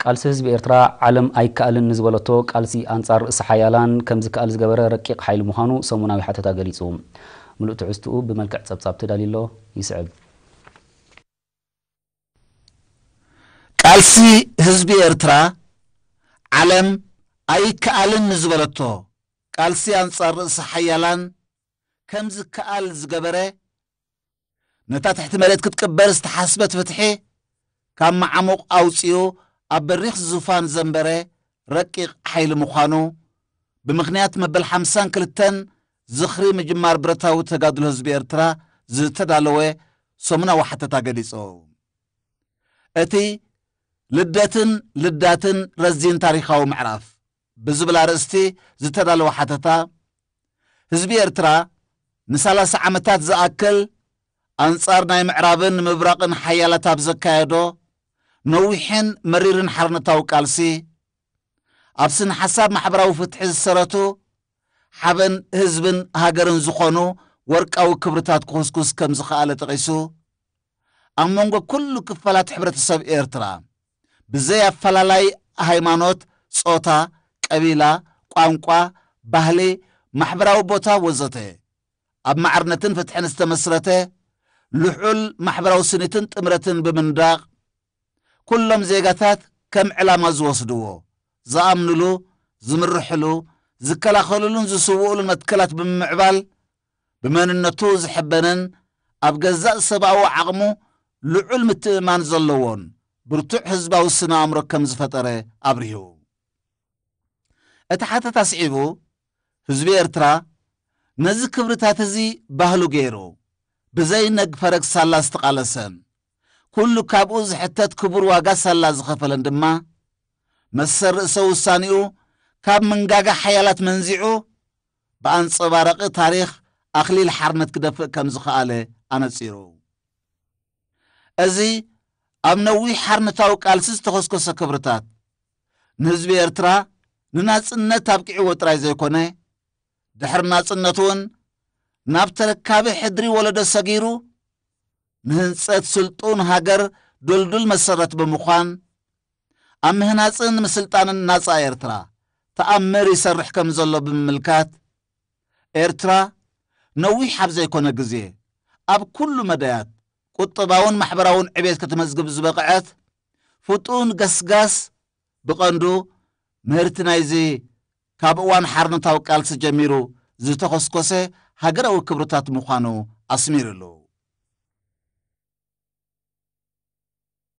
ቃልሲ ህዝቢ ኤርትራ ዓለም ኣይከኣልን ንዝበለቶ ቃልሲ ኣንጻር ርእሰ ሓያላን ከም ዝከኣል ዝገበረ ረቂቕ ሓይሊ ምዃኑ ሰሙናዊ ሓተታ ገሊጹ። ምሉእ ትሕዝትኡ ብመልክዕ ጸብጻብ ተዳልዩ ኣሎ፣ ይስዕብ። ቃልሲ ህዝቢ ኤርትራ ዓለም ኣይከኣልን ንዝበለቶ ቃልሲ ኣንጻር ርእሰ ሓያላን ከም ዝከኣል ዝገበረ፣ ነታ ትሕቲ መሬት ክትቅበር ዝተሓስበት ፍትሒ ካብ መዓሙቕ ኣውጺኡ ኣብ በሪኽ ዙፋን ዘንበረ ረቂቕ ሓይሊ ምዃኑ፣ ብምኽንያት መበል ሓምሳን ክልተን ዝኽሪ ምጅማር ብረታዊ ተጋድሎ ህዝቢ ኤርትራ ዝተዳለወ ሰሙናዊ ሓተታ ገሊጹ። እቲ ልደትን ልዳትን ረዚን ታሪኻዊ ምዕራፍ ብዝብል ኣርእስቲ ዝተዳለወ ሓተታ፣ ህዝቢ ኤርትራ ንሰላሳ ዓመታት ዝኣክል ኣንጻር ናይ ምዕራብን ምብራቕን ሓያላት ኣብ ዘካየዶ ነዊሕን መሪርን ሓርነታዊ ቃልሲ፣ ኣብ ስነ ሓሳብ ማሕበራዊ ፍትሒ ዝሰረቱ ሓበን ህዝብን ሃገርን ዝኾኑ ወርቃዊ ክብርታት ክኹስኩስ ከም ዝኸኣለ ጠቒሱ፣ ኣብ መንጎ ኩሉ ክፋላት ሕብረተሰብ ኤርትራ ብዘይ ኣፈላላይ ሃይማኖት፣ ጾታ፣ ቀቢላ፣ ቋንቋ፣ ባህሊ፣ ማሕበራዊ ቦታ ወዘተ ኣብ ማዕርነትን ፍትሕን ዝተመስረተ ልዑል ማሕበራዊ ስኒትን ጥምረትን ብምንዳቕ፣ ኩሎም ዜጋታት ከም ዕላማ ዝወስድዎ፣ ዝኣምንሉ፣ ዝምርሕሉ፣ ዝከላኸልሉን ዝስውኡሉን መትከላት ብምምዕባል፣ ብመንነቱ ዝሕበንን ኣብ ገዛእ ሰብኣዊ ዓቕሙ ልዑል ምትእምማን ዘለዎን ብርቱዕ ህዝባዊ ስነ ኣእምሮ ከም ዝፈጠረ ኣብሪሁ። እቲ ሓተታ ስዒቡ፣ ህዝቢ ኤርትራ ነዚ ክብርታት እዚ ባህሉ ገይሩ፣ ብዘይ ነግ ፈረግ ሳላ ዝተቓለሰን፣ ኩሉ ካብኡ ዝሕተት ክቡር ዋጋ ሳላ ዝኸፈለን ድማ፣ መሰል ርእሰ ውሳኔኡ ካብ መንጋጋ ሓያላት መንዚዑ፣ ብኣንጸባራቒ ታሪኽ ኣኽሊል ሓርነት ክደፍእ ከም ዝኸኣለ ኣነጺሩ። እዚ ኣብ ነዊሕ ሓርነታዊ ቃልሲ ዝተኾስኮሰ ክብርታት፣ ንህዝቢ ኤርትራ ንናጽነት ኣብቂዕዎ ጥራይ ዘይኮነ፣ ድሕሪ ናጽነት እውን ናብ ተረካቢ ሕድሪ ወለዶ ሰጊሩ፣ ንህንጸት ስልጡን ሃገር ድልዱል መሰረት ብምዃን፣ ኣብ ምህናጽን ምስልጣንን ናጻ ኤርትራ ተኣምር ይሰርሕ ከም ዘሎ ብምምልካት፣ ኤርትራ ነዊሕ ኣብ ዘይኮነ ግዜ ኣብ ኩሉ መዳያት ቁጠባውን ማሕበራውን ዕቤት ከተመዝግብ ዝበቕዐት ፍጡን ገስጋስ፣ ብቐንዱ ምህርቲ ናይዚ ካብ እዋን ሓርነታዊ ቃልሲ ጀሚሩ ዝተኾስኮሰ ሃገራዊ ክብርታት ምዃኑ ኣስሚሩሉ።